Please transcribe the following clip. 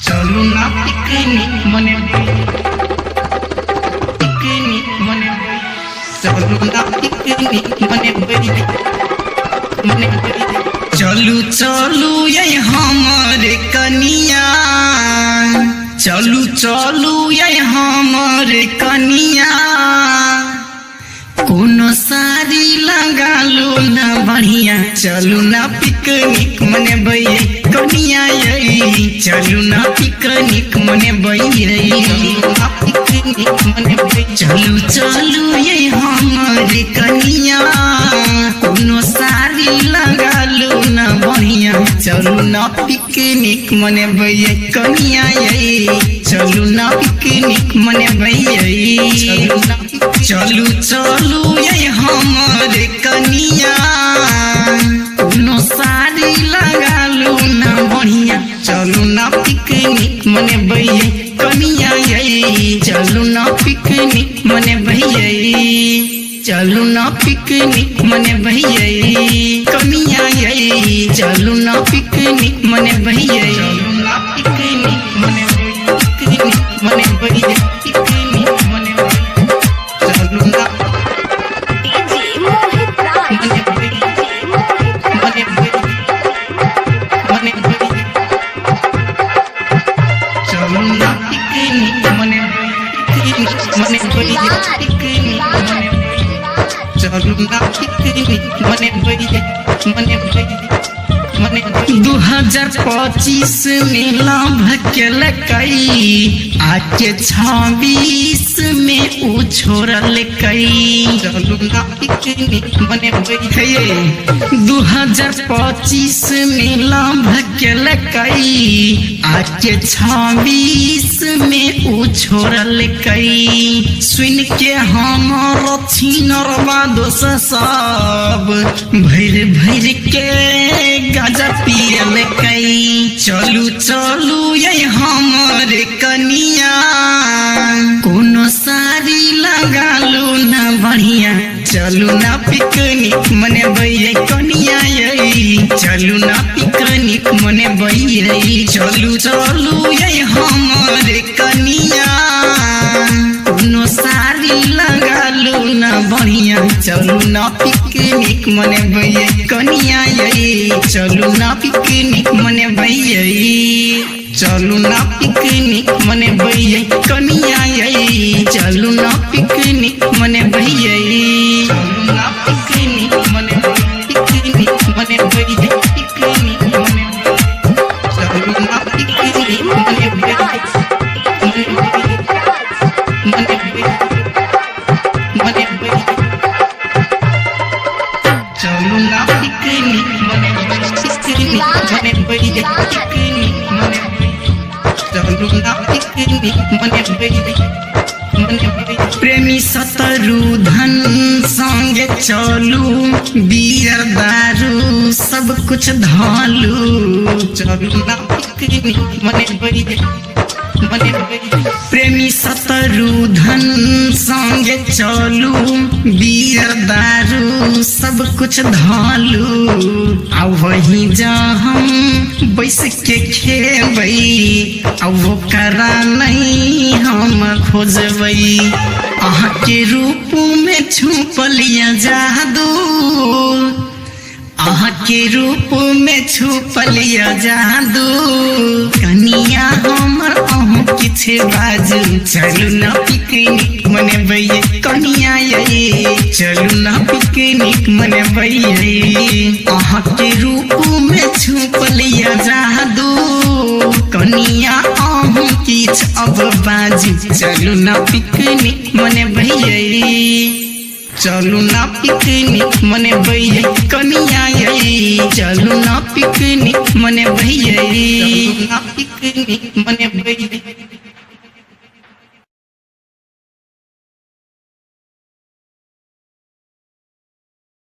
चलू ना पिकनिक मनेबै, पिकनिक मनेबै। चलू ना पिकनिक मनेबै, मनेबै। चलू चलू ये हमर कनिया, चलू चलू ये हमर कनिया। कोनो साड़ी लगालू ना बढ़िया, चलू ना पिकनिक मनेबै कनिया यै। चलू ना पिकनिक मनेबै, पिकनिक मनेबै। चलू चलू ये हमर कनिया, कोनो साड़ी लगालू ना बढ़िया, चलू ना पिकनिक मनेबै कनिया यै। चलू ना पिकनिक मनेबै। चलू चलू ये हमर कनिया, कोनो साड़ी लगालू ना बढ़िया, चलू ना पिकनिक मनेबै कनिया यै। चलू ना पिकनिक मनेबै, चलू ना पिकनिक मनेबै कनिया यै। चलू ना पिकनिक मनेबै, चलू ना पिकनिक मनेबै, पिकनिक मनेबै, पिकनिक मनेबै। चलू ना DJ Mohit Raj. मनेबै, DJ Mohit Raj. मनेबै, मनेबै। चलू ना पिकनिक मनेबै, पिकनिक मनेबै, पिकनिक मनेबै। चलू ना पिकनिक मनेबै, मनेबै, मनेबै। 2025 में लाभ केलकै, आके 26 में उ छोड़लकै। चलू ना पिकनिक मनेबै। 2025 में लाभ केलकै, आके 26 में उ छोड़लकै। सुन के हमर छिनरवा दोस सब भरि भरि के गाजा पियलकै। चलू चलू ये हमर कनिया, कोनो साड़ी लगालू ना बढ़िया, चलू ना पिकनिक मनेबै कनिया यै। चलू ना पिकनिक मनेबै। चलू चलू ये हमर कनिया, कोनो साड़ी लगालू ना बढ़िया, चलू ना पिकनिक मनेबै कनिया यै। चलू ना पिकनिक मनेबै, चलू ना पिकनिक मनेबै कनिया यै। चलू ना पिकनिक मनेबै, चलू ना पिकनिक मनेबै, पिकनिक मनेबै, पिकनिक मनेबै। चलू ना DJ picnic Mohit मनेबै, Raj. DJ Mohit Raj. मनेबै, मनेबै। चलू ना पिकनिक मनेबै, पिकनिक मनेबै, पिकनिक मनेबै। चलू ना पिकनिक मनेबै, मनेबै। प्रेमी सतरु धन संगे चलू, बियर दारू सब कुछ धालू। चलू ना पिकनिक मनेबै, मनेबै। प्रेमी सतरु धन संगे चलू, बियर दारू सब कुछ धालू। आ वही जा हम बैस के खेबै, आ ओकरा नहीं हम खोजबै। अहाँ के रूप में छुपल या जादू, अहाँ के रूप में छुपल या जादू। कनिया हमर अहूँ किछु बाजू, चलू ना पिकनिक मनेबै कनिया यै। चलू ना पिकनिक मनेबै। अहाँ के रूप में छुपल या जादू, कनिया अहूँ किछु अब बाजू, चलू ना पिकनिक मनेबै। चलू ना पिकनिक मनेबै कनिया यै। चलू ना पिकनिक मनेबै, चलू ना पिकनिक मनेबै।